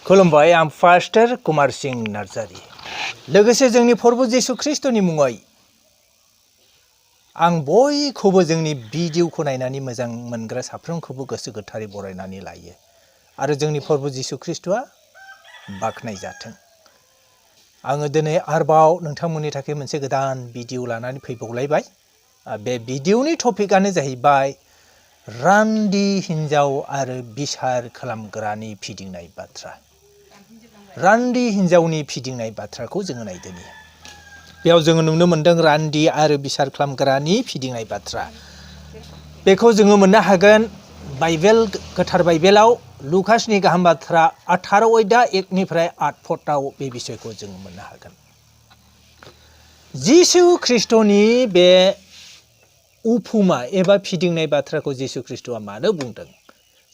खुलुमबाय आं पास्टर कुमार सिंह नार्जारी लोगोसे जोंनि प्रभु जिसु ख्रिस्टनि मुङै आं बयखौबो जोंनि भिडिअखौ नायनानै मोजां मोनग्रा साफ्रोमखौबो गोसो गोथारै बरायनानै लायो आरो जोंनि प्रभु जिसु ख्रिस्टआ बाख्नाय जाथों। आङो दिनै आरोबाव नोंथांमोननि थाखाय मोनसे गोदान भिडिअ लानानै फैबावलायबाय। बे भिडिअनि टपिकआनो जाहैबाय रान्दि हिन्जाव आरो बिसार खालामग्रानि फिदिंनाय बाथ्रा। रान्दि हिन्जावनि फिदिंनाय बाथ्राखौ जोङो नायदोनि। बेयाव जोङो नुनो मोनदों रान्दि आरो बिसार खालामग्रानि फिदिंनाय बाथ्रा। बेखौ जोङो मोननो हागोन बाइबेल गोथार बाइबेलाव लुकासनि गाहाम बाथ्रा 18 अध्याय 1निफ्राय 8 पदआव बे बिषयखौ जोङो मोननो हागोन। जिसु ख्रिस्टनि बे उफुमा एबा फिदिंनाय बाथ्राखौ जिसु ख्रिस्टआ मानो बुंदों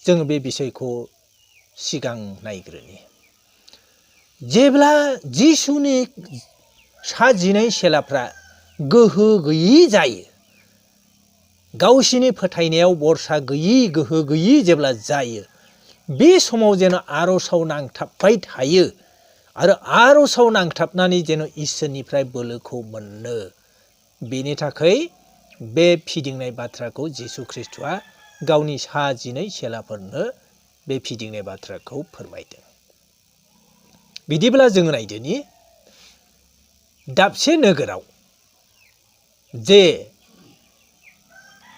जोङो बे बिषयखौ सिगां नायग्रोनि। जेब्ला जिसुनि 12 चेलाफ्रा गोहो गैयि जायो, गावसिनि फोथायनायाव भरसा गैयि गोहो गैयि जेब्ला जायो, बे समाव जेन आर'जआव नांथाबबाय थायो आरो आर'जआव नांथाबनानै जेन इसोरनिफ्राय बोलोखौ मोनो, बेनि थाखाय बे फिदिंनाय बाथ्राखौ जिसु ख्रिस्टआ गावनि 12 चेलाफोरनो बे फिदिंनाय बाथ्राखौ फोरमायदों। बिदिब्ला जोङो नायदोनि दाबसे नोगोराव जे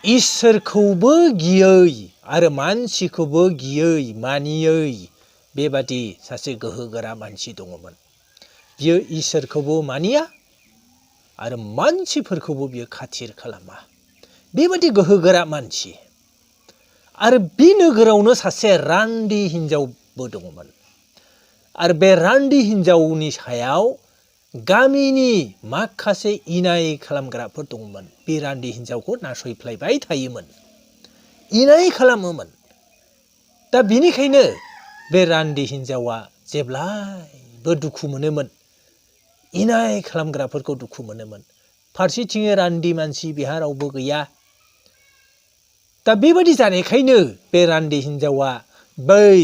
इसोरखौबो गियै आरो मानसिखौबो गियै मानियै बेबादि सासे गोहोगोरा मानसि दङमोन। बियो इसोरखौबो मानिया आरो मानसिफोरखौबो बियो खाथिर खालामा, बेबादि गोहोगोरा मानसि। आरो बे नोगोरावनो सासे रान्दि हिन्जावबो दङमोन। आरो बे रान्दि हिन्जावनि सायाव गामिनि माखासे इनाय खालामग्राफोर दंमोन। बे रान्दि हिन्जावखौ नासयफ्लायबाय थायोमोन, इनाय खालामोमोन। दा बिनिखायनो बे रान्दि हिन्जावा जेब्लायबो दुखु मोनोमोन, इनाय खालामग्राफोरखौ दुखु मोनोमोन। फारसेथिं रान्दि मानसि बेहा रावबो गैया। दा बेबादि जानायखायनो बे रान्दि हिन्जावा बै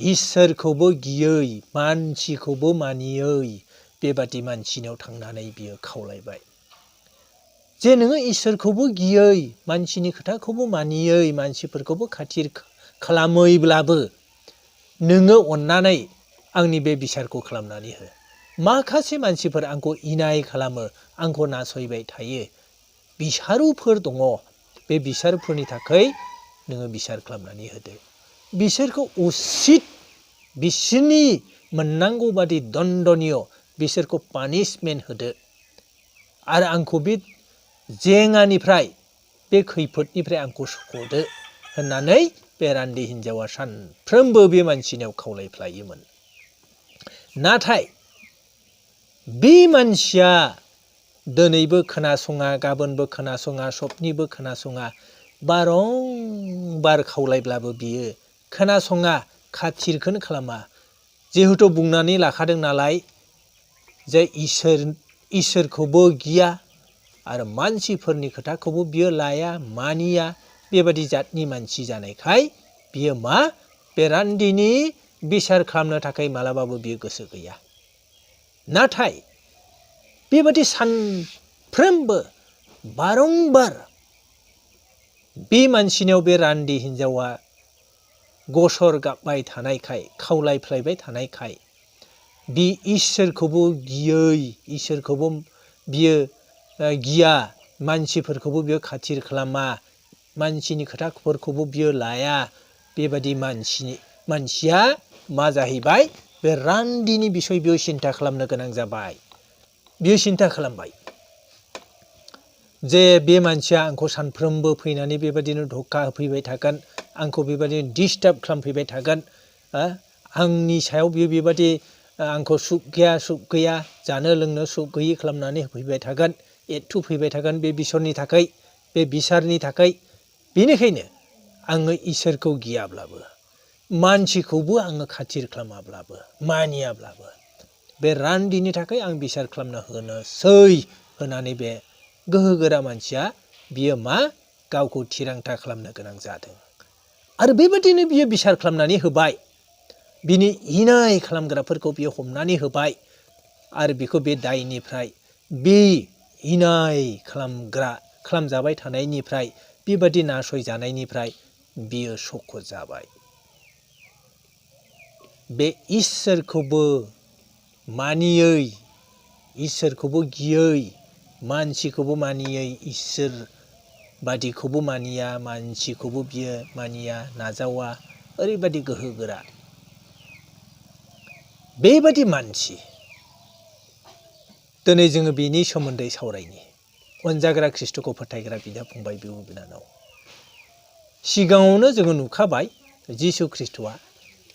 इसोरखौबो गियै मानसिखौबो मानियै बेबादि मानसिनाव थांनानै बियो खावलायबाय जे नोङो इसोरखौबो गियै मानसिनि खोथाखौबो मानियै मानसिफोरखौबो खाथिर खालामैब्लाबो नोङो अन्नानै आंनि बे बिसारखौ खालामनानै हो। माखासे मानसिफोर आंखौ इनाय खालामो, आंखौ नासयबाय थायो, बिसारुफोर दङ। बे बिसारफोरनि थाखाय नोङो बिसार खालामनानै होदो। बिसोरखौ उसित बिसोरनि मोननांगौ बादि दन्दनीय बिसोरखौ पानिशमेन्ट होदो आरो आंखौ बे जेंनानिफ्राय बे खैफोदनिफ्राय आंखौ सुख'दो होननानै बे रान्दि हिन्जावा सानफ्रोमबो बे मानसिनियाव खावलायफ्लायोमोन। नाथाय बे मानसिया दिनैबो खोनासङा, गाबोनबो खोनासङा, सबनिबो खोनासङा, बारंबार खावलायब्लाबो बियो खोनासङा, खाथिरखौनो खालामा। जिहेथु बुंनानै लाखादों नालाय जे इसोरखौबो गिया आरो मानसिफोरनि खोथाखौबो बियो लाया, मानिया, बेबादि जातनि मानसि जानायखाय बियो मा बे रान्दिनि बिसार खालामनो थाखाय मालाबाबो बियो गोसो गैया। नाथाय बेबादि सानफ्रोमबो बारंबार बे मानसिनियाव बे रान्दि हिन्जावा गसर गाबबाय थानायखाय, खावलायफ्लायबाय थानायखाय, बे इसोरखौबो गियै, इसोरखौबो बियो गिया, मानसिफोरखौबो बियो खाथिर खालामा, मानसिनि खोथाफोरखौबो बियो लाया, बेबादि मानसिया मा जाहैबाय बे रान्दिनि बिसय बियो सिन्था खालामनो गोनां जाबाय। बियो सिन्था खालामबाय जे बे मानसिया आंखौ सानफ्रोमबो फैनानै बेबादिनो धक्का होफैबाय थागोन, आंखौ बेबादिनो डिस्टार्ब खालामफैबाय थागोन, आंनि सायाव बियो बेबादि आंखौ सुख गैया जानो लोंनो सुख गैयि खालामनानै होफैबाय थागोन, एथुफैबाय थागोन बे बिसरनि थाखाय, बे बिसारनि थाखाय। बेनिखायनो आङो इसोरखौ गियाब्लाबो, मानसिखौबो आङो खाथिर खालामाब्लाबो, मानियाब्लाबो बे रान्दिनि थाखाय आं बिसार खालामना होनोसै होननानै बे गोहोगोरा मानसिया बियो मा गावखौ थिरांथा खालामनो गोनां जादों। आरो बेबादिनो बियो बिसार खालामनानै होबाय। बिनि इनाय खालामग्राफोरखौ बियो हमनानै होबाय आरो बिखौ बे दायनिफ्राय बे इनाय खालामजाबाय थानायनिफ्राय बेबादि नासयजानायनिफ्राय बियो सख' जाबाय। बे इसोरखौबो मानियै, इसोरखौबो गियै, मानसिखौबो मानियै, इसोर बादिखौबो मानिया, मानसिखौबो बियो मानिया, नाजावा, ओरैबादि गोहो गोरा बेबादि मानसि। दिनै जोङो बेनि सोमोन्दै सावरायनि। अनजाग्रा ख्रिस्ट'खौ फोथायग्रा बिदा फंबाय, बिब' बिनानाव, सिगाङावनो जोङो नुखाबाय जिसु ख्रिस्ट'आ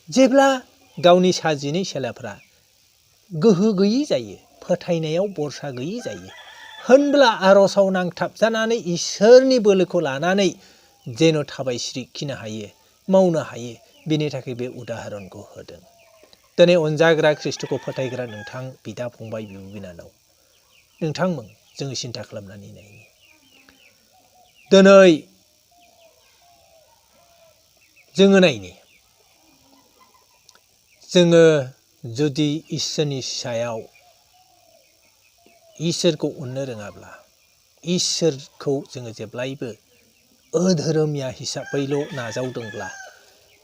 जेब्ला गावनि साजिनै सेलाफ्रा गोहो गैयै जायो, फोथायनायाव बरसा गैयै जायो, होनब्ला आर'जाव नांथाबजानानै इसोरनि बोलोखौ लानानै जेन' थाबायस्रिखिनो हायो, मावनो हायो, बेनि थाखाय बे उदाहरनखौ होदों। दिनै अनजाग्रा ख्रिस्ट'खौ फोथायग्रा नोंथां, बिदा फंबाय, बिब' बिनानाव, नोंथांमोन, जोङो सिन्था खालामनानै नायनि। दिनै जोङो नायनि, जोङो जुदि इसोरनि सायाव इसोरखौ अननो रोङाब्ला, इसोरखौ जोङो जेब्लायबो अधोरोमिया हिसाबैल' नाजावदोंब्ला,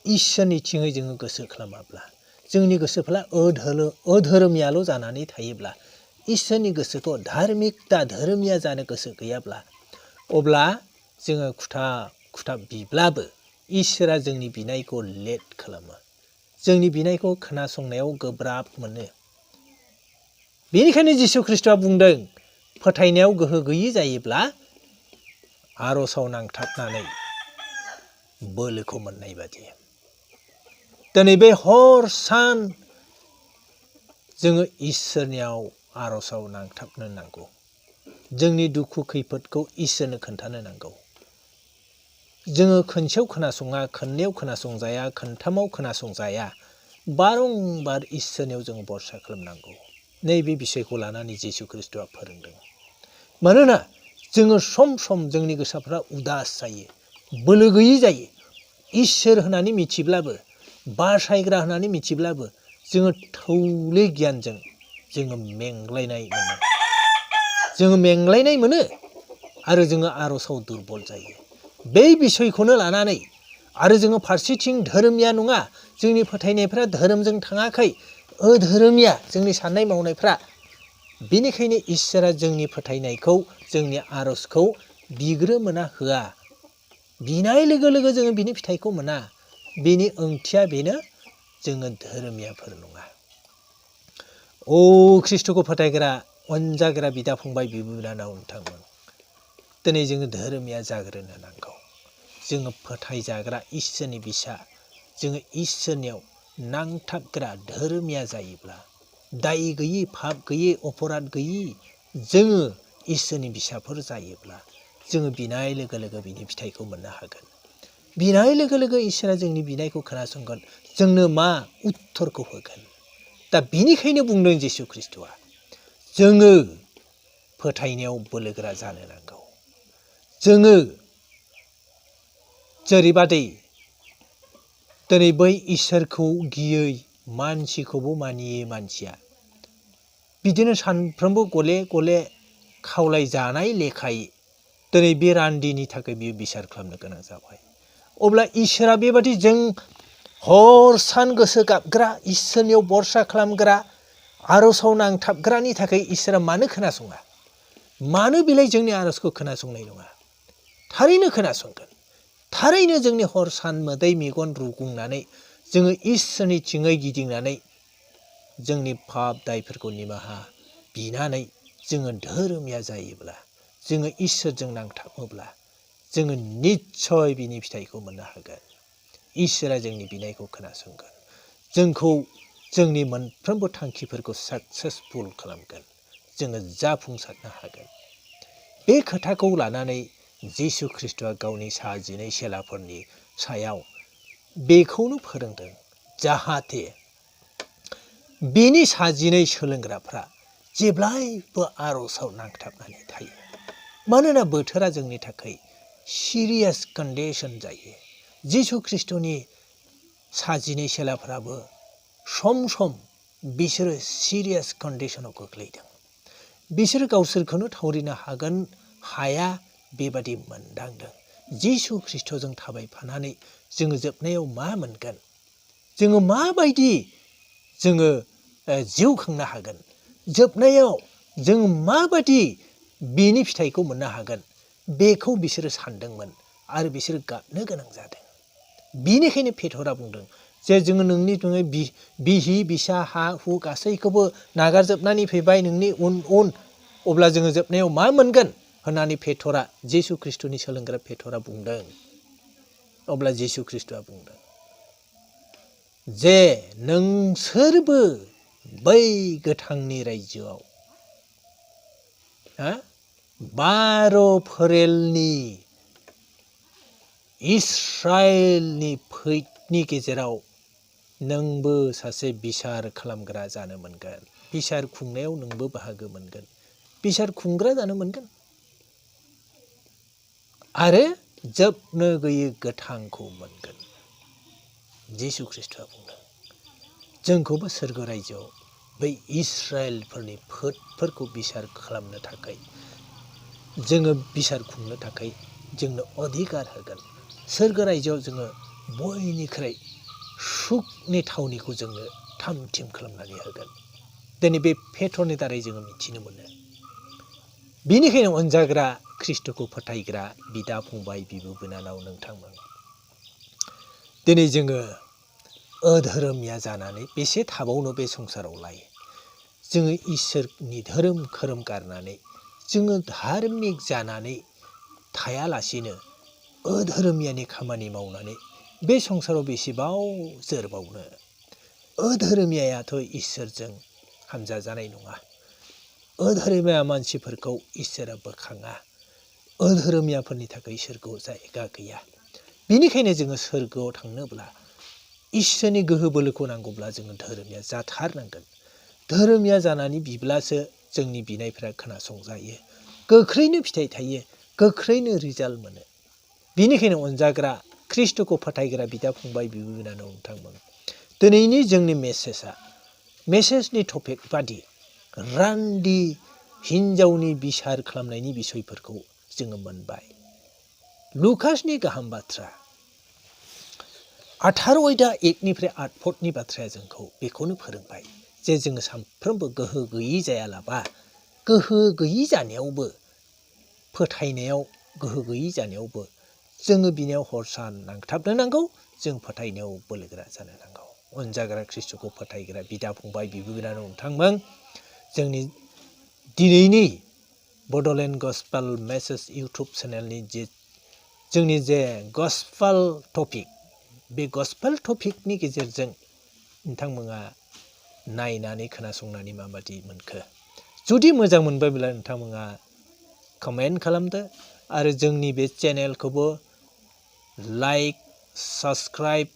इसोरनिथिङै जोङो गोसो खालामाब्ला, जोंनि गोसोफ्रा अधोरोमियाल' जानानै थायोब्ला, इसोरनि गोसोखौ धार्मिकता, धोरोमिया जानो गोसो गैयाब्ला, अब्ला जोङो खुथाब बिब्लाबो इसोरा जोंनि बिनायखौ लेट खालामो, जोंनि बिनायखौ खोनासंनायाव गोब्राब मोनो। बेनिखायनो जिसु ख्रिस्ट'आ बुंदों, फोथायनायाव गोहो गैयै जायोब्ला आर'जाव नांथाबनानै बोलोखौ मोननाय बादि। दिनै बे हर सान जोङो इसोरनियाव आर'जाव नांथाबनो नांगौ। जोंनि दुखु खैफोदखौ इसोरनो खोन्थानो नांगौ। जोङो खनसेयाव खोनासङा, खननैयाव खोनासंजाया, खनथामाव खोनासंजाया, बारंबार इसोरनियाव जोङो बरसा खालामनांगौ। नैबे बिसयखौ लानानै जिसु ख्रिस्ट'आ फोरोंदों। मानोना जोङो सम सम जोंनि गोसोफ्रा उदास जायो, बोलो गैयै जायो। इसोर होननानै मिथिब्लाबो, बासायग्रा होननानै मिथिब्लाबो जोङो थौले गियानजों जोङो मेंग्लायनाय मोनो आरो जोङो आर'जाव दुरबल जायो। बे बिसयखौनो लानानै आरो जोङो फारसेथिं धोरोमिया नङा, जोंनि फोथायनायफ्रा धोरोमजों थाङाखै, अधोरोमिया जोंनि साननाय मावनायफ्रा। बेनिखायनो इसोरा जोंनि फोथायनायखौ, जोंनि आर'जखौ बिग्रोमोना होआ। बिनाय लोगो लोगो जोङो बिनि फिथाइखौ मोना। बेनि ओंथिया बेनो, जोङो धोरोमियाफोर नङा। अ ख्रिस्ट'खौ फोथायग्रा, अनजाग्रा बिदा फंबाय, बिब' बिनानाव, नोंथांमोन, दिनै जोङो धोरोमिया जाग्रोनो नांगौ। जोङो फोथायजाग्रा इसोरनि बिसा, जोङो इसोरनियाव नांथाबग्रा धोरोमिया जायोब्ला, दाय गैयि, पाप गैयि, अपराध गैयि जोङो इसोरनि बिसाफोर जायोब्ला, जोङो बिनाय लोगो लोगो बिनि फिथाइखौ मोननो हागोन। बिनाय लोगो लोगो इसोरा जोंनि बिनायखौ खोनासंगोन, जोंनो मा उत्तरखौ होगोन। दा बिनिखायनो बुंदों जिसु ख्रिस्ट'आ, जोङो फोथायनायाव बोलोगोरा जानो नांगौ। जोङो जेरैबादि दिनै बै इसोरखौ गियै, मानसिखौबो मानियै मानसिया बिदिनो सानफ्रोमबो गले गले खावलायजानाय लेखायै दिनै बे रान्दिनि थाखाय बियो बिसार खालामनो गोनां जाबाय। अब्ला इसोरा बेबादि जों हर सान गोसो गाबग्रा, इसोरनियाव बरसा खालामग्रा, आर'जाव नांथाबग्रानि थाखाय इसोरा मानो खोनासङा? मानो बेलाय जोंनि आर'जखौ खोनासंनाय नङा? थारैनो खोनासंगोन। थारैनो जोंनि हर सान मोदै मेगन रुगुंनानै जोङो इसोरनिथिङै गिदिंनानै जोंनि पाप दायफोरखौ निमाहा बिनानै जोङो धोरोमिया जायोब्ला, जोङो इसोरजों नांथाबोब्ला, जोङो निस्सय बिनि फिथाइखौ मोननो हागोन। इसोरा जोंनि बिनायखौ खोनासंगोन, जोंखौ जोंनि मोनफ्रोमबो थांखिफोरखौ साक्सेसफुल खालामगोन, जोङो जाफुंसारनो हागोन। बे खोथाखौ लानानै जिसु ख्रिस्ट'आ गावनि साजिनै सेलाफोरनि सायाव बेखौनो फोरोंदों, जाहाथे बेनि साजिनै सोलोंग्राफ्रा जेब्लायबो आर'जाव नांथाबनानै थायो। मानोना बोथोरा जोंनि थाखाय सिरियास कन्डिसन जायो। जिसु ख्रिस्ट'नि साजिनै सेलाफ्राबो सम सम बिसोरो सिरियास कन्डिशनाव गोग्लैदों। बिसोरो गावसोरखौनो थावरिनो हाया बेबादि मोनदांदों। जिसु ख्रिस्ट'जों थाबायफानानै जोङो जोबनायाव मा मोनगोन? जोङो माबायदि जोङो जिउ खांनो हागोन? जोबनायाव जों माबादि बिनि फिथाइखौ मोननो हागोन? बेखौ बिसोरो सानदोंमोन आरो बिसोरो गाबनो गोनां जादों। बिनिखायनो पेटरा बुंदों जे जोङो नोंनि बिहि बिसा हा हु गासैखौबो नागारजोबनानै फैबाय नोंनि उन अब्ला जोङो जोबनायाव मा मोनगोन होननानै पेटरा जिसु ख्रिस्ट'नि सोलोंग्रा पेटरा बुंदों। अब्ला जिसु ख्रिस्ट'आ बुंदों जे नोंसोरबो बै गोथांनि रायजोआव 12 फोरेलनि इस्राएलनि फैदनि गेजेराव नोंबो सासे बिसार खालामग्रा जानो मोनगोन। बिसार खुंनायाव नोंबो बाहागो मोनगोन। बिसार खुंग्रा जानो मोनगोन आरो जोबनो गैयै गोथांखौ मोनगोन। जिसु ख्रिस्ट'आ बुंदों जोंखौबो सोरगो रायजोआव बै इस्राएलफोरनि फोदफोरखौ बिसार खालामनो थाखाय जोङो बिसार खुंनो थाखाय जोंनो अधिकार होगोन। सोरगो रायजोआव जोङो बयनिख्रुइ सुखनि थावनिखौ जोंनो थाम थिम खालामनानै होगोन। दिनै बे पेटरनि दारै जोङो मिथिनो मोनो। बिनिखायनो अनजाग्रा ख्रिस्ट'खौ फोथायग्रा बिदा फंबाय बिब' बिनानाव नोंथांमोन, दिनै जोङो अधोरोमिया जानानै बेसे थाबावनो बे संसारावलाय? जोङो इसोरनि धोरोम खोरोम गारनानै जोङो धार्मिक जानानै थायालासिनो अधोरोमियानि खामानि मावनानै बे संसाराव बेसेबाव जोरबावनो? अधोरोमियाथ' इसोरजों हामजाजानाय नङा। अधोरोमिया मानसिफोरखौ इसोरा बोखाङा। अधोरोमियाफोरनि थाखाय सोरगोआव जायगा गैया। बिनिखायनो जोङो सोरगोआव थांनोब्ला इसोरनि गोहो बोलोखौ नांगौब्ला जोङो धोरोमिया जाथारनांगोन। धोरोमिया जानानै बिब्लासो जोंनि बिनायफ्रा खोनासंजायो, गोख्रैनो फिथाइ थायो, गोख्रैनो रिजाल्ट मोनो। बिनिखायनो अनजाग्रा ख्रिस्ट'खौ फोथायग्रा बिदा फंबाय बिब' बिनानाव नोंथांमोन, दिनैनि जोंनि मेसेजनि टपिक बादि रान्दि हिन्जावनि बिसार खालामनायनि बिसयफोरखौ जोङो मोनबाय। लुकासनि गाहाम बाथ्रा 18 आयदा 1निफ्राय 8 पदनि बाथ्राया जोंखौ बेखौनो फोरोंबाय जे जोङो सानफ्रोमबो गोहो गैयि जायालाबा, गोहो गैयि जानायावबो, फोथायनायाव गोहो गैयि जानायावबो जोङो बिनियाव हर सान नांथाबनो नांगौ। जों फोथायनायाव बोलोगोरा जानो नांगौ। अनजाग्रा ख्रिस्ट'खौ फोथायग्रा बिदा फंबाय बिब' बिनानाव नोंथांमोन, जोंनि दिनैनि बड'लेण्ड गस्पेल मेसेज इउटुब चेनेलनि जोंनि जे गस्पेल टपिक, बे गस्पेल टपिकनि गेजेरजों नोंथांमोना नायनानै खोनासंनानै माबादि मोनखो? जुदि मोजां मोनबायब्ला नोंथांमोना कमेन्ट खालामदो आरो जोंनि बे चेनेलखौबो लाइक, साबस्क्राइब,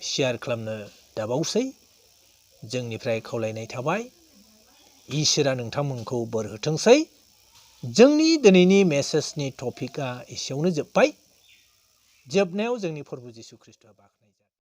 शेयार खालामनो दाबावसै। जोंनिफ्राय खावलायनाय थाबाय। इसोरा नोंथांमोनखौ बोर होथोंसै। जोंनि दिनैनि मेसेजनि टपिकआ एसेयावनो जोब्बाय। जोबनायाव जोंनि प्रभु जिसु ख्रिस्ट'आ बाख्नाय